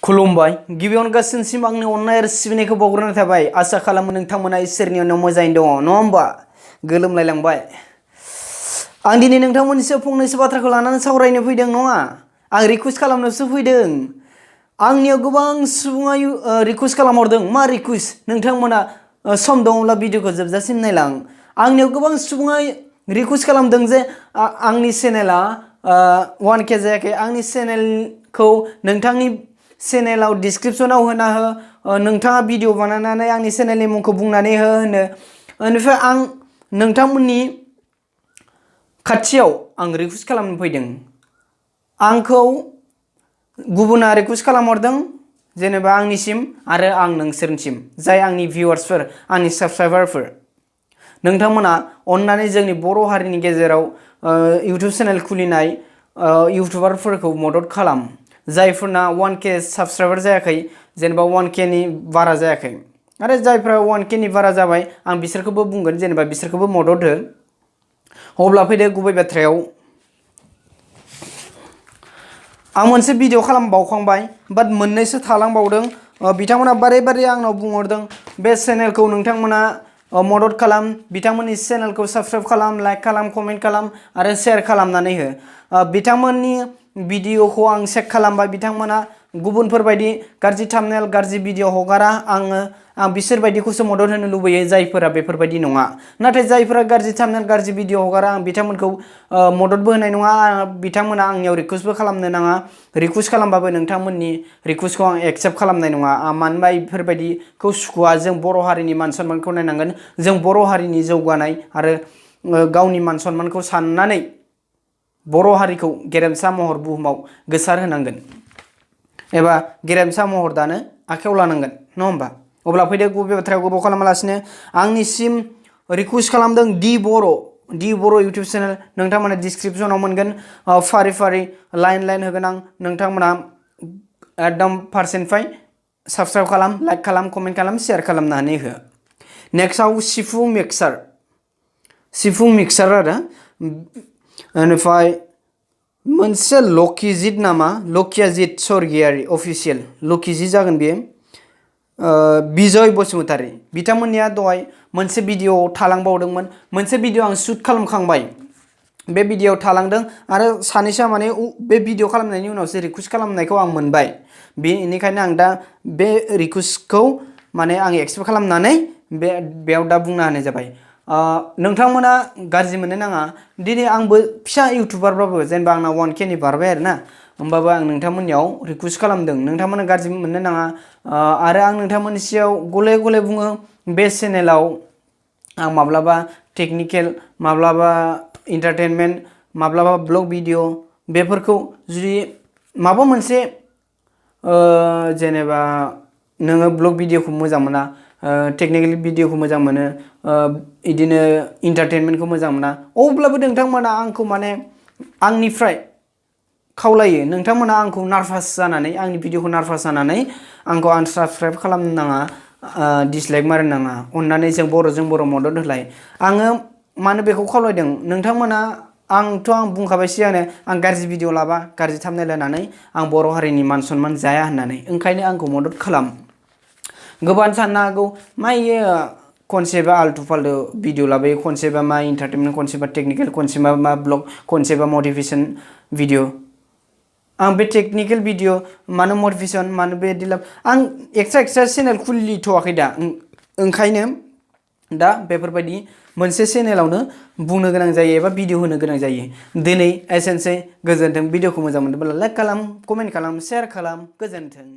खुलुमबाय गिबियावनो गासैनिसिम आंनि अननाय आरो सिबिनायखौ बावग्रोनाय थाबाय आसा खालामो नोंथांमोना इसोरनि अननायाव मोजाङैनो दङ नङा होमबा गोलोमलायलांबाय आं दिनै नोंथांमोननिसिम फंनैसो बाथ्राखौ लानानै सावरायनो फैदों नङा आं रिक्वेस्ट खालामनोसो फैदों आंनियाव गोबां सुबुङा रिक्वेस्ट खालामहरदों मा रिक्वेस्ट नोंथांमोना सम दङब्ला भिडिअखौ जोबजासिम नायलां आंनियाव गोबां सुबुङा रिक्वेस्ट खालामदों जे आंनि चेनेला 1K जायाखै आंनि चेनेलखौ नोंथांनि चेनेलाव डिस्क्रिप्शनाव होना हो नोंथाङा भिडिअ बानायनानै आंनि चेनेलनि मुंखौ बुंनानै हो होनो बेनिफ्राय आं नोंथांमोननि खाथियाव आं रिक्वेस्ट खालामनो फैदों आंखौ गुबुना रिक्वेस्ट खालामहरदों जेनेबा आंनिसिम आरो आं नोंसोरनिसिम जाय आंनि भिउवार्सफोर आंनि साबस्क्राइबारफोर नोंथांमोना अननानै जोंनि बर' हारिनि गेजेराव इउटिउब चेनेल खुलिनाय इउटिउबारफोरखौ मदद खालाम जायफोरना 1K साबस्क्राइबार जायाखै जेनेबा 1K नि बारा जायाखै आरो जायफ्रा 1K नि बारा जाबाय आं बिसोरखौबो बुंगोन जेनेबा बिसोरखौबो मदद हो अब्ला फैदो गुबै बाथ्रायाव आं मोनसे भिडिअ खालामबावखांबाय बाट मोननैसो थालांबावदों बिथांमोना बारे बारे आंनाव बुंहरदों बे चेनेलखौ नोंथांमोना मदद खालाम बिथांमोननि चेनेलखौ साबस्क्राइब खालाम लाइक खालाम कमेन्ट खालाम आरो शेयार खालामनानै हो बिथांमोननि भिडिअखौ आं चेक खालामबाय बिथांमोना गुबुनफोरबायदि गाज्रि थाम्बनेल गाज्रि भिडिअ हगारा आं बिसोरबायदिखौसो मदद होनो लुबैयो जायफोरा बेफोरबायदि नङा नाथाय जायफोरा गाज्रि थाम्बनेल गाज्रि भिडिअ हगारा आं बिथांमोनखौ मददबो होनाय नङा बिथांमोना आंनियाव रिक्वेस्टबो खालामनो नाङा रिक्वेस्ट खालामबाबो नोंथांमोननि रिक्वेस्टखौ आं एक्सेप्ट खालामनाय नङा मानोना बेफोरबायदिखौ सुखुवा जों बर' हारिनि मान सन्मानखौ नायनांगोन जों बर' हारिनि जौगानाय आरो गावनि मान सन्मानखौ साननानै बर' हारिखौ गेरेमसा महर बुहुमाव गोसार होनांगोन एबा गेरेमसा महर दानो आखायाव लानांगोन नङा होमबा अब्ला फैदो गुबै बाथ्रायाव गोबाव खालामालासिनो आंनिसिम रिक्वेस्ट खालामदों दि बर' इउटिउब चेनेल नोंथांमोना डिस्क्रिप्शनाव मोनगोन फारि फारि लाइन होगोन आं नोंथांमोना एकदम फारसेनिफ्राय साबस्क्राइब खालाम लाइक खालाम कमेन्ट खालाम शेयार खालामनानै हो नेक्स्टआव सिफुं मिक्सार आरो बेनिफ्राय मोनसे लकिजित नामा लकियाजित स्वर्गियारि अफिसियेल लकिजित जागोन बेयो बिजय बसुमतारी बिथांमोननिया दहाय मोनसे भिडिअ थालांबावदोंमोन मोनसे भिडिअ आं शुट खालामखांबाय बे भिडिअ थालांदों आरो सानैसोआ माने बे भिडिअ खालामनायनि उनावसो रिक्वेस्ट खालामनायखौ आं मोनबाय बेनिखायनो आं दा बे रिक्वेस्टखौ माने आं एक्सेप्ट खालामनानै बेयाव दा बुंना होनाय जाबाय नोंथांमोना गाज्रि मोननो नाङा दिनै आंबो फिसा इउटिउबारबाबो जेनेबा आंना 1K नि बारबाय आरोना होमबाबो आं नोंथांमोननियाव रिक्वेस्ट खालामदों नोंथांमोना गाज्रि मोननो नाङा आरो आं नोंथांमोननि सिगाङाव गले गले बुङो बे चेनेलाव आं माब्लाबा टेकनिकेल माब्लाबा एन्टारटेनमेन्ट माब्लाबा ब्लग भिडिअ बेफोरखौ जुदि माबा मोनसे जेनेबा नोङो ब्लग भिडिअखौ मोजां मोना टेकनिकेल भिडिअखौ मोजां मोनो बिदिनो एन्टारटेनमेन्टखौ मोजां मोना अब्लाबो नोंथांमोना आंखौ माने आंनिफ्राय खावलायो नोंथांमोना आंखौ नार्भास जानानै आंनि भिडिअखौ नार्भास जानानै आंखौ आनसाबस्क्राइब खालामनो नाङा डिसलाइक मारिनो नाङा अननानै जों बर' मदद होलाय आङो मानो बेखौ खावलायदों नोंथांमोना आं बुंखाबाय सिगांनो आं गाज्रि भिडिअ लाबा गाज्रि थाम्बनेल होनानै आं बर' हारिनि मान सन्मान जाया होननानै ओंखायनो आंखौ मदद खालाम गोबां साननो हागौ मा इयो खनसेबा आल्टु फाल्टु भिडिअ लाबोयो खनसेबा मा एन्टारटेनमेन्ट खनसेबा टेकनिकेल खनसेबा मा ब्लग खनसेबा मटिभेसन भिडिअ आं बे टेकनिकेल भिडिअ मानो मटिभेसन मानो बे आं एक्सट्रा चेनेल खुलिथ'वाखै दा ओंखायनो दा बेफोरबायदि मोनसे चेनेलावनो बुंनो गोनां जायो एबा भिडिअ होनो गोनां जायो दिनै एसेनोसै गोजोन्थों भिडिअखौ मोजां मोनदोंब्ला लाइक खालाम कमेन्ट खालाम शेयार खालाम गोजोन्थों